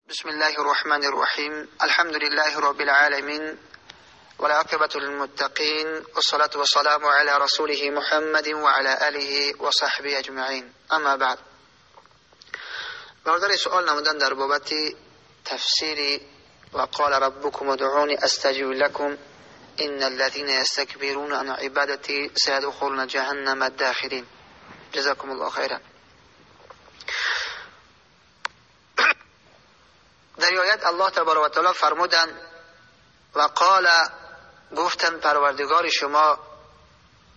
بسم الله الرحمن الرحيم. الحمد لله رب العالمين، والعاقبة للمتقين، والصلاة والسلام على رسوله محمد وعلى آله وصحبه أجمعين. أما بعد. برادر سؤال نمودن در بابت تفسیر وقال ربكم ادعوني استجب لكم ان الذين يستكبرون عن عبادتي سيدخلون جهنم الداخلين. جزاكم الله خيرا. در آیت الله تبارک و تعالی فرمودند و قال، گفتن پروردگار شما،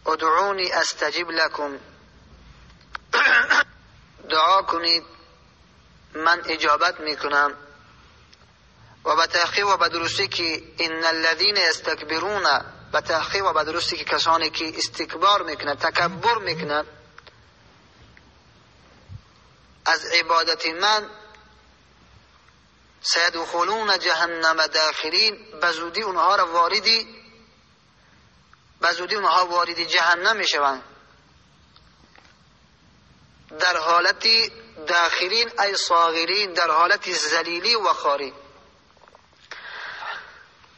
ادعونی استجب لکم، دعا کنید من اجابت میکنم. و به تحقیق و به درستی که ان الذین یستکبرون، به تحقیق و به درستی که کسانی که استکبار میکنند، تکبر میکنند از عبادت من، سیدخلون جهنم داخلین، به زودی اونها را واردی، به زودی اونها وارد جهنم میشوند، در حالت داخلین ای صاغرین، در حالت ذلیلی و خواری.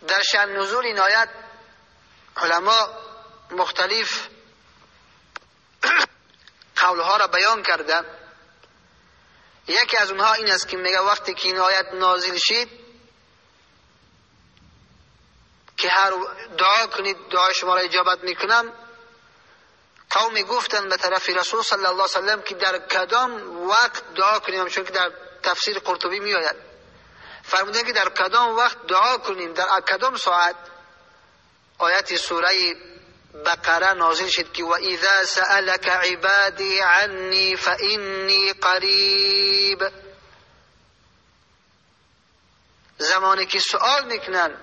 در شأن نزول این آیت علما مختلف قولها را بیان کردند. یکی از اونها این است که میگه وقتی که این آیت نازل شد که هر دعا کنید دعای شما را اجابت میکنم، قومی گفتند به طرف رسول صلی الله علیه وسلم که در کدام وقت دعا کنیم، چون که در تفسیر قرطبی میآید فرمودند که در کدام وقت دعا کنیم، در کدام ساعت. آیت سوره بقره نازل شد که و اذا سألك عبادی عنی فانی قریب. زمانی که سؤال میکنن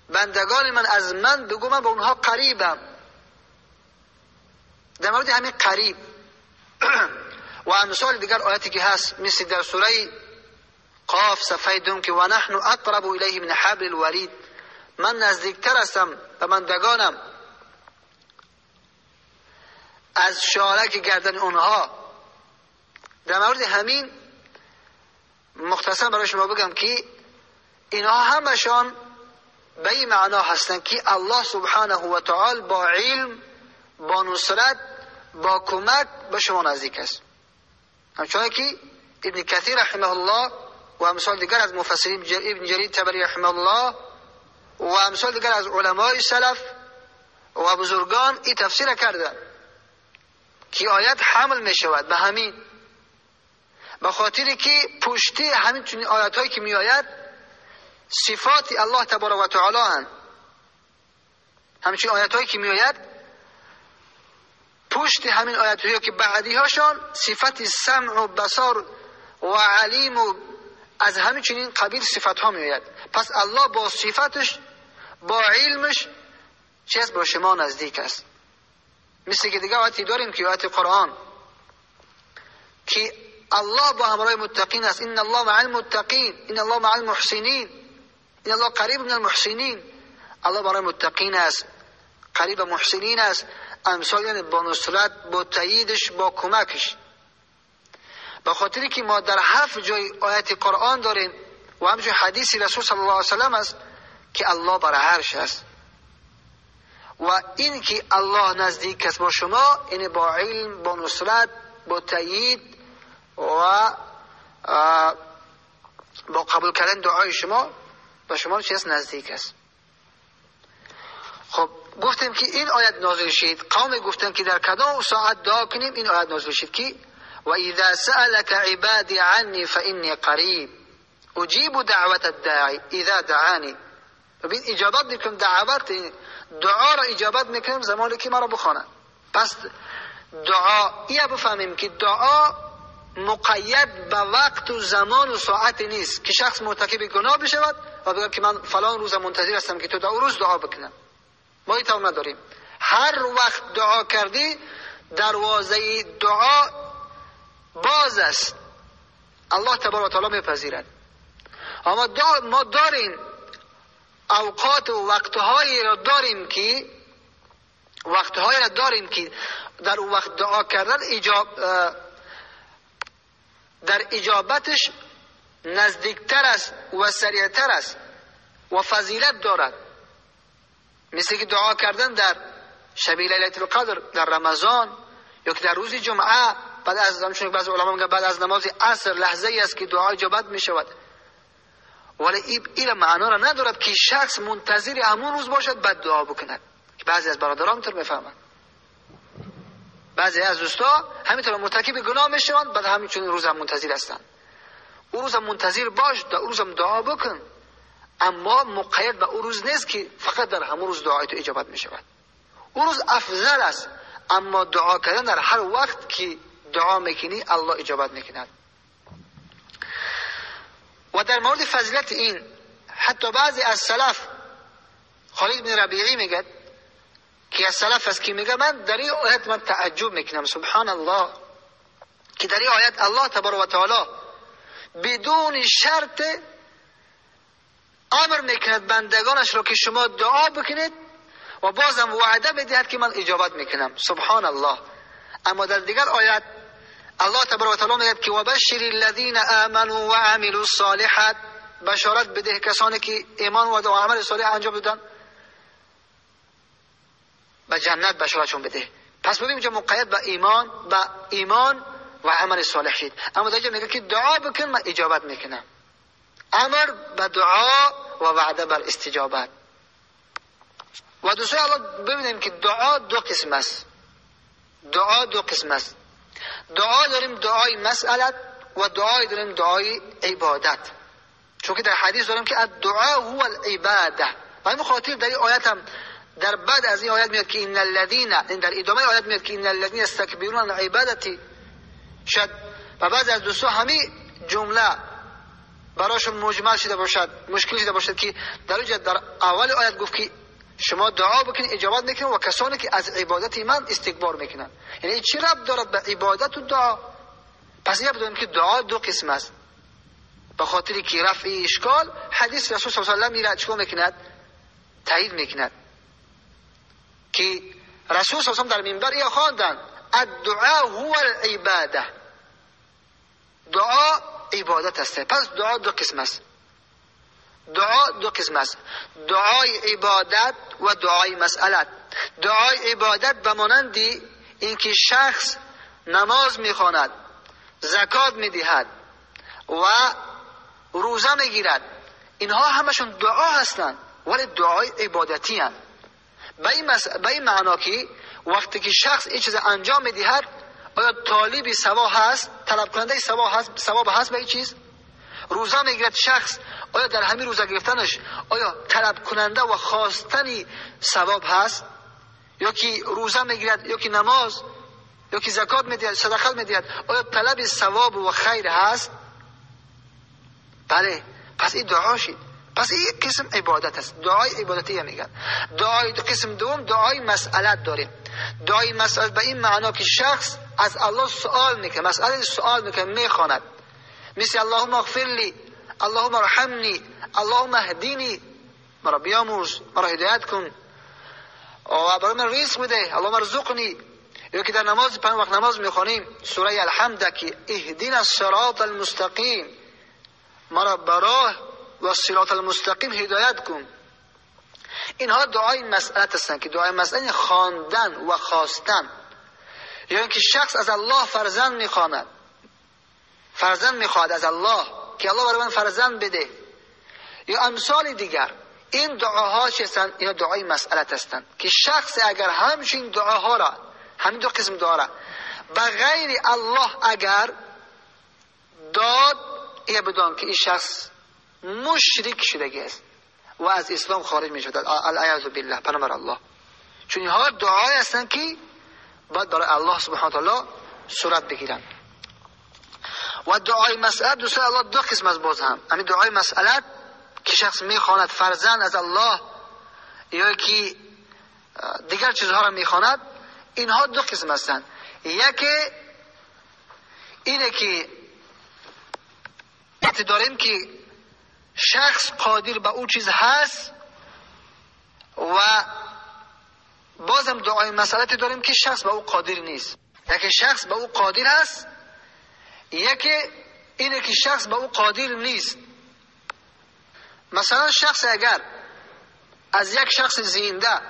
بندگان من از من، بگو من به اونها قریبم. در مورد همین قریب و امثال دیگر آیاتی که هست، مثل در سوره قاف صفحه 2 که و نحن اقرب الیه من حبل الورید، من نزدیکتر هستم به بندگانم از شارک گردن اونها. در مورد همین مختصر برای شما بگم که اینها همشان به این معنا هستند که الله سبحانه و تعالی با علم، با نصرت، با کمک به شما نزدیک است. همچنان که ابن کثیر رحمه الله و امثال دیگر از مفسرین، ابن جریر طبری رحمه الله و امثال دیگر از علمای سلف و بزرگان این تفسیر کردند که آیت حمل می شود به همین، به خاطر که پشتی همین چنین آیت هایی که می آید صفات الله تبارک و تعالی هستند. همچنین آیت هایی که می آید پشت همین آیت هایی که بعدی هاشان صفت سمع و بصر و علیم و از همین چنین قبیل صفت ها می آید. پس الله با صفتش، با علمش چیز با شما نزدیک است. مثل که دیگه آیاتی داریم که آیات قرآن که الله با همراه متقین است، ان الله مع المتقین، ان الله مع المحسنین، ان الله قریب من المحسنین. الله برای متقین است، قریب محسنین است. امثال یعنی با نصرت، با تاییدش، با کمکش. به خاطری که ما در 7 جای آیت قرآن داریم و همچنین حدیث رسول صلی الله علیه وسلم است که الله بر عرش است و این که الله نزدیک است با شما، یعنی با علم، با نصرت، با تایید و با قبول کردن دعای شما با شما چیز نزدیک است. خب گفتیم که این آیت نازل شد، قوم گفتن که در کدام ساعت دعا کنیم، این آیت نازل شد که و اذا سألك عبادی عنی فانی قریب اجیب دعوت الداعی اذا دعانی. ببین اجابت میکنم، دعوت دعا را اجابت میکنم زمانی که مرا بخوانند. پس دعا، یا بفهمیم که دعا مقید به وقت و زمان و ساعت نیست که شخص مرتکب گناه بشود و بگه که من فلان روز منتظر هستم که تو در روز دعا بکنم. ما این طور نداریم. هر وقت دعا کردی دروازه دعا باز است، الله تبارک و تعالی میپذیرد. اما ما داریم اوقات و وقتهایی را داریم که در اون وقت دعا کردن در اجابتش نزدیکتر است و سریعتر است و فضیلت دارد، مثل که دعا کردن در شب لیلة القدر، در رمضان، یا که در روز جمعه بعد از، چون بعضی علما میگن بعد از نماز عصر لحظه ای است که دعا اجابت میشود. ولی این معنا را ندارد که شخص منتظر همون روز باشد بعد دعا بکند. بعضی از برادران اینطور میفهمند، بعضی از دوستا همینطور مرتکب گناه میشوند، بعد همین روز هم منتظر هستند. اون روز هم منتظر باش، در اون روز هم دعا بکن، اما مقید به اون روز نیست که فقط در همون روز دعای تو اجابت میشود. اون روز افضل است، اما دعا کردن در هر وقت که دعا میکنی الله اجابت میکند. و در مورد فضیلت این حتی بعضی از سلف، خالد بن ربیعی میگه که از سلف است که میگه من در این آیت من تعجب میکنم، سبحان الله، که در این آیت الله تبارک و تعالی بدون شرط امر میکند بندگانش را که شما دعا بکنید و بازم وعده میدهد که من اجابت میکنم. سبحان الله. اما در دیگر آیت الله تبارک و تعالی میگه که وبشر الذین آمنوا وعملوا الصالحات، بشارت بده کسانی که ایمان و عمل صالح انجام دادن، به جنت بشارتشون بده. پس ببینیم اینجا مقید به ایمان، به ایمان و عمل صالح شد. اما در اینجا میگه که دعا بکن من اجابت میکنم. امر به دعا و وعده بر استجابت. و دوستان الله ببینیم که دعا دو قسم است. دعا دو قسم است. دعا داریم دعای مسئلت و دعای داریم دعای عبادت. چون که در حدیث داریم که الدعاء هو العباده. و این خاطر در این آیت هم در بعد از این آیت میاد که ان الذین، این در ادامه آیت میاد که ان الذین یستکبرون عن عبادتی. شاید و بعضی از دوستان همین جمله براشون مجمل شده باشد، مشکل شده باشد که در اونجا در اول آیت گفت که شما دعا بکنید اجابت میکنید و کسانی که از عبادت من استکبار میکنن. یعنی چی ربط دارد به عبادت و دعا؟ پس اینو بدونیم که دعا دو قسم است. به خاطر که رفع اشکال حدیث رسول صلی الله علیه و آله میره چیکار میکند؟ تایید میکند که رسول صلی الله علیه و در منبر یا خواندن الدعاء هو العباده، دعا عبادت است. پس دعا دو قسم است. دعا دو قسم است: دعای عبادت و دعای مسئلت. دعای عبادت به مانند اینکه شخص نماز میخواند، زکات میدهد و روزه میگیرد، اینها همشون دعا هستند ولی دعای عبادتی هستند. به این معنا که وقتی که شخص این چیز انجام میدهد، آیا طالب ثواب هست؟ طلب کننده ثواب هست؟ ثواب هست به این چیز؟ روزه میگیرد شخص، آیا در همین روزه گرفتنش آیا طلب کننده و خواستنی ثواب هست؟ یا که روزه میگیرد، یا که نماز، یا که زکات میدهد، صدقه میدهد، آیا طلب ثواب و خیر هست؟ بله. پس این دعا شد. پس این قسم عبادت است، دعای عبادتی میگن. دعای قسم دوم دعای مسئلت داریم. دعای مسئلت به این معنا که شخص از الله سوال میکنه، مسئله سوال میکنه، میخواند، مثل اللهم اغفر لی، اللهم ارحمنی، اللهم اهدینی، مرا بیامرز، مرا هدایت کن و برای من رزق بده، اللهم ارزقنی. یا که در نماز پنج وقت نماز میخوانیم سوره الحمد که اهدینا الصراط المستقیم، مرا براه و صراط المستقیم هدایت کن. اینها دعای مسئلت هستند که دعای مسئله خواندن و خواستن. یا اینکه شخص از الله فرزند میخواند، فرزند میخواد از الله که الله برای من فرزند بده، یا امثال دیگر. این دعاها چه هستند؟ اینا دعای مسئلت هستند که شخص اگر همچین دعاها را، همین دو قسم دعا را به غیر الله اگر داد، این بدان که این شخص مشرک شدگی است و از اسلام خارج می شود، العیاذ بالله، پناه بر الله. چون اینها دعای هستند که باید برای الله سبحانه و تعالی صورت بگیرند. و دعای مسئلت دوستان الله دو قسم از باز هم، همین دعای مسئلت که شخص میخواند فرزند از الله یا که دیگر چیزها را میخواند، اینها دو قسم هستند. یکی اینه که داریم که شخص قادر به او چیز هست و بازم دعای مسئلت داریم که شخص به او قادر نیست. یکی شخص به او قادر هست، یکی اینه که شخص به او قادر نیست. مثلا شخص اگر از یک شخص زنده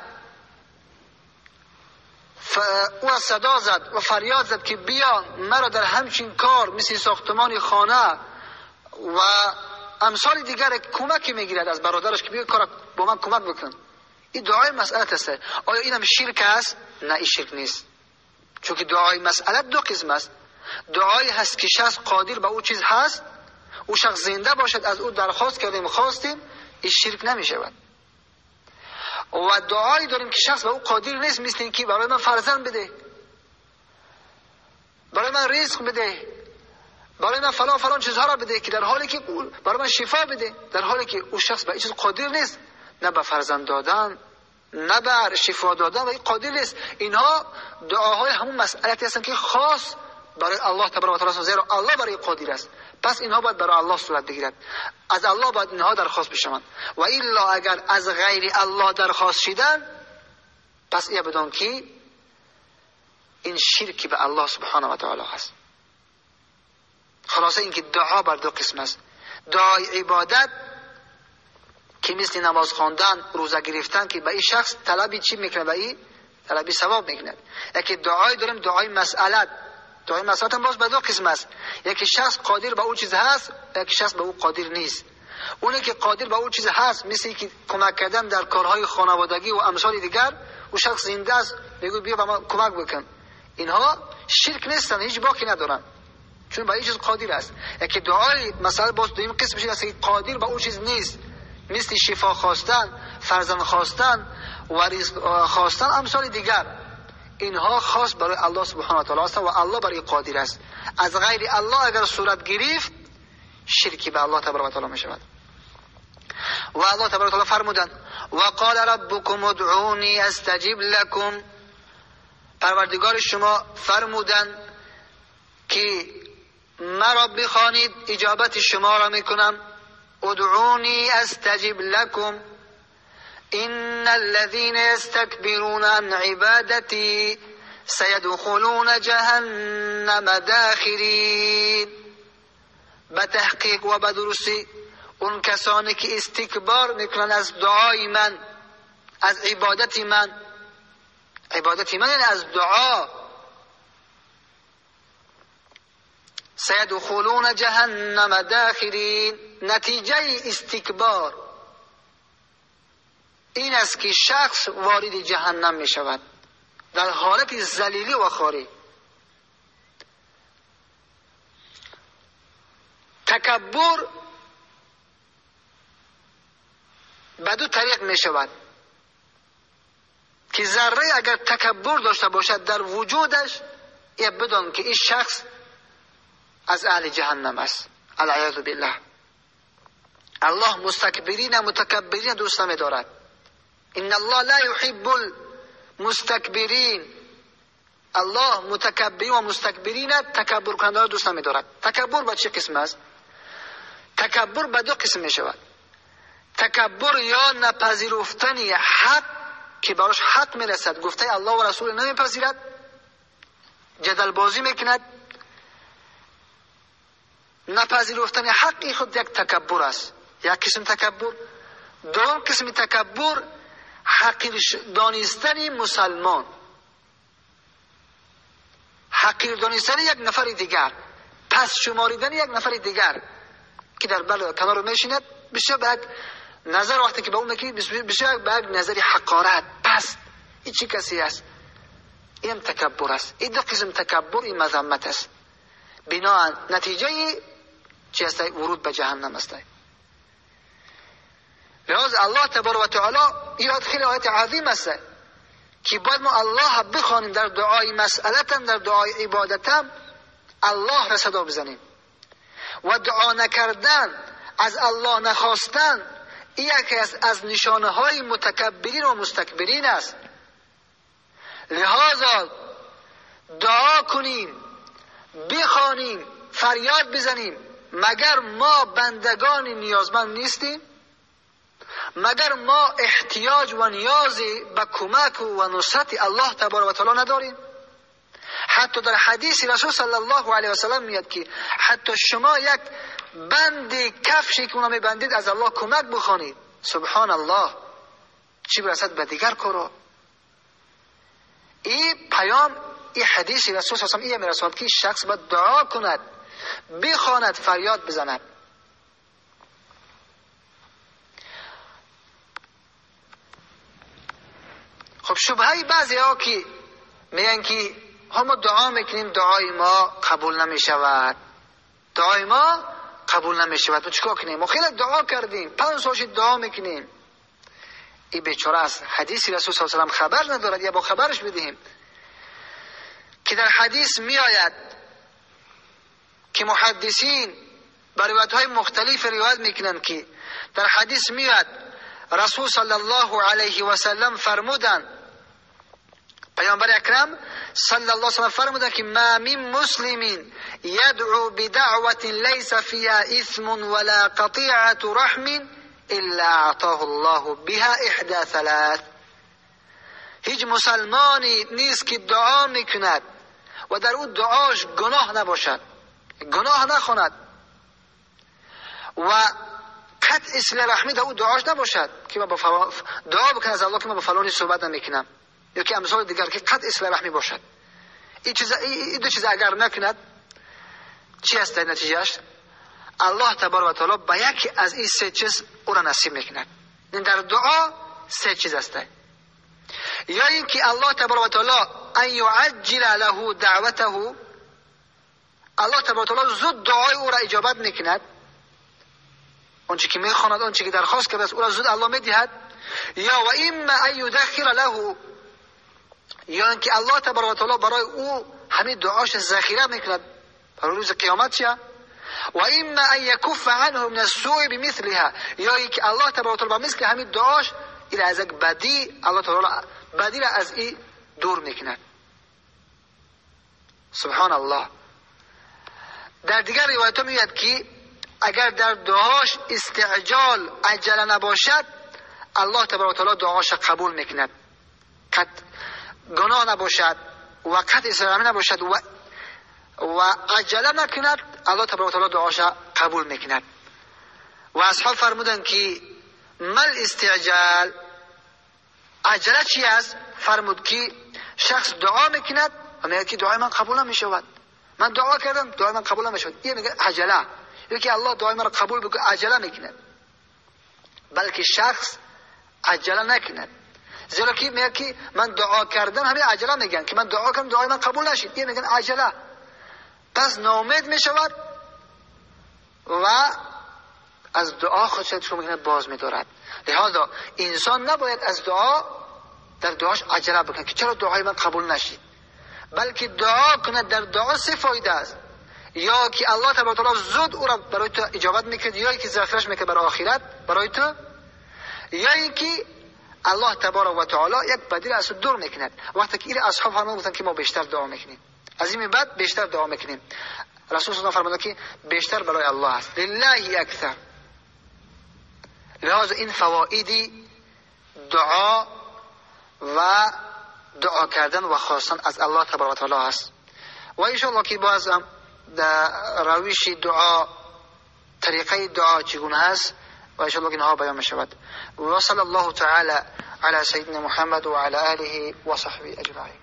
او صدا زد و فریاد زد که بیا مرا در همچین کار مثل ساختمان خانه و امثال دیگر کمک میگیرد از برادرش که بیا کار با من کمک بکن، این دعای مسئلت است. آیا اینم شرک است؟ نه، این شرک نیست. چون که دعای مسئلت دو قسم است. دعایی هست که شخص قادر به او چیز هست، او شخص زنده باشد، از او درخواست کردیم خواستیم، این شرک نمیشود. و دعایی داریم که شخص به او قادر نیست، مثل اینکه برای من فرزند بده، برای من رزق بده، برای من فلان فلان چیزها را بده، که در حالی که برای من شفا بده، در حالی که او شخص به این چیز قادر نیست، نه به فرزند دادن نه به شفا دادن، و این قادر نیست. اینها دعاهای همون مسئلتی هستند که خاص برای الله تبارک و تعالی است، زیرا الله برای قادر است. پس اینها باید برای الله صورت بگیرد، از الله باید اینها درخواست بشوند. و الا اگر از غیر الله درخواست شدن، پس این بدان که این شرک به الله سبحانه و تعالی است. خلاصه اینکه دعا بر دو قسم است. دعای عبادت که مثل نماز خواندن، روزه گرفتن، که به این شخص طلبی چی میکنه؟ به این طلبی ثواب میکنه. یکی دعای داریم دعای مسئلت. دعای مسئلت هم باز به دو قسم است. یکی شخص قادر به اون چیز هست، یکی شخص به او قادر نیست. اونی که قادر به اون چیز هست، مثل که کمک کردن در کارهای خانوادگی و امثال دیگر، او شخص زنده است، میگه بیا به من کمک بکن. اینها شرک نیستن، هیچ باکی ندارن، چون به این چیز قادر است. یکی دعای مسئله باز دویم قسم میشه که قادر به اون چیز نیست، مثل شفا خواستن، فرزند خواستن و رزق خواستن امثال دیگر. اینها خاص برای الله سبحانه و تعالی است و الله برای قادر است. از غیر الله اگر صورت گرفت، شرکی به الله تبارک و تعالی می شود. و الله تبارک و تعالی فرمودند و قال ربکم ادعونی استجب لکم. پروردگار شما فرمودند که مرا بخوانید اجابت شما را میکنم. ادعونی استجب لکم ان الذين يستكبرون عن عبادتي سيدخلون جهنم داخرین. به تحقیق و به درستی اون کسانی که استکبار میکنن از دعای من، از عبادت من، عبادت من یعنی از دعا، سیدخلون جهنم داخرین. نتیجه استکبار این است که شخص وارد جهنم می شود در حالت ذلیلی و خواری. تکبر به دو طریق می شود که ذره اگر تکبر داشته باشد در وجودش، ای بدان که این شخص از اهل جهنم است، العیاذ بالله. الله مستکبرین متکبرین دوست نمی دارد. ان الله لا يحب المستکبرین. الله متکبرین و مستکبرین، تکبر کننده را دوست نمی دارد. تکبر به چه قسم است؟ تکبر به دو قسم می شود. تکبر یا نپذیرفتن حق که براش حق می رسد، گفته الله و رسول نمیپذیرد، جدل بازی میکند. نپذیرفتن حق خود یک تکبر است، یک قسم تکبر. دوم قسم تکبر حقیر دانستن مسلمان، حقیر دانستن یک نفر دیگر، پس شماریدن یک نفر دیگر که در بل کنار میشیند، بسیار به یک نظر وقتی که به اون میگی، بسیار به یک نظر حقارت، پس این چه کسی است؟ این تکبر است. این دو قسم تکبر این مذمت است. بناء نتیجه چی است؟ ورود به جهنم است. لحاظ الله تبارک و تعالی این آیت خیلی آیت عظیم است که باید ما الله بخوانیم در دعای مسئلتم، در دعای عبادتم الله را صدا بزنیم. و دعا نکردن، از الله نخواستن، این یکی از نشانه های متکبرین و مستکبرین است. لحاظا دعا کنیم، بخوانیم، فریاد بزنیم. مگر ما بندگان نیازمند نیستیم؟ مگر ما احتیاج و نیازی به کمک و نصرت الله تبارک و تعالی نداریم؟ حتی در حدیث رسول صلی الله علیه و سلم میاد که حتی شما یک بند کفشی که اونا میبندید از الله کمک بخوانید. سبحان الله، چی برسد به دیگر کارا. این پیام، این حدیث رسول صلی الله علیه و سلم میرساند که شخص باید دعا کند، بخواند، فریاد بزند. خب شبهه بعضی ها که میگن که ما دعا میکنیم دعای ما قبول نمیشود، دعای ما قبول نمیشود، ما چیکار کنیم؟ ما خیلی دعا کردیم، 5 سال شد دعا میکنیم. این بیچاره است، حدیث رسول صلی الله علیه و سلم خبر ندارد، یا با خبرش بدهیم که در حدیث میآید که محدثین بر روایت‌های مختلف روایت میکنند که در حدیث میآید رسول صلی الله علیه و سلم فرمودند، پیامبر اکرم صلی الله علیه و سلم فرمودند که ما من مسلم یدعو بدعوة لیس فیها اثم ولا قطیعة رحم الا اعطاه الله بها احدى ثلاث. هیچ مسلمانی نیست که دعا میکند و در او دعاش گناه نباشد، گناه نخواند و قطع صله رحمی در او دعاش نباشد که من با دعا بکنم از الله که من با فلانی صحبت نمیکنم، یا که امثال دیگر که قطع صله رحمی باشد. این چیز، این دو چیز اگر نکند چی است در نتیجهش؟ الله تبارک و تعالی با یکی از این سه چیز او را نصیب میکند. این در دعا سه چیز است، یا اینکه الله تبارک و تعالی ان یعجل له دعوته، الله تبارک و تعالی زود دعای او را اجابت میکند، آنچه که میخواند، آنچه که درخواست کرده است او را زود الله میدهد. یا و اما ان یدخر له، یا اینکه الله تبارک و تعالی برای او همین دعاش ذخیره میکند برای روز قیامت چیه. و اما ان یکف عنه من السوء بمثلها، یا اینکه الله تبارک و تعالی مثل همین دعاش این از یک بدی، الله تعالی بدی را از این دور میکند. سبحان الله. در دیگر روایت ها میاد که اگر در دعاش استعجال، عجله نباشد، الله تبارک و تعالی دعاش قبول میکند، قط گناه نباشد و قطع اسرامی نباشد و عجله نکند، الله تبارک و تعالی دعاش قبول میکند. و اصحاب فرمودند که مل استعجال، عجله چی است؟ فرمود که شخص دعا میکند و میگه که دعای من قبول نمیشود، من دعا کردم دعای من قبول نمیشود، این میگه عجله، یکی الله دعای من را قبول بکنه عجله میکند. بلکه شخص عجله نکند، زیرا که میگه که من دعا کردم، همین عجله میگن که من دعا کردم دعای من قبول نشد، این میگن عجله. پس ناامید میشود و از دعا خودش میکنه باز میدارد. لذا انسان نباید از دعا، در دعاش عجله بکنه که چرا دعای من قبول نشد، بلکه دعا کنه. در دعا سه فایده است، یا که الله تبارک و تعالی زود او را برای تو اجابت میکنه، یا که ذخیرهش میکنه برای آخرت برای تو، یا اینکه الله تبارک و تعالی یک بدی را از تو دور میکند. وقتی که این اصحاب فرمودند گفتند که ما بیشتر دعا میکنیم، از این بعد بیشتر دعا میکنیم. رسول الله فرمودند که بیشتر برای الله است، لله اکثر. لذا این فوائد دعا و دعا کردن و خواستن از الله تبارک و تعالی است. و ان شاء الله که باز هم در روش دعا، طریقه دعا چگونه است و ان شاء الله که اینها بیان میشود. و صلی الله تعالی علی سیدنا محمد و علی آله و صحبه اجمعین.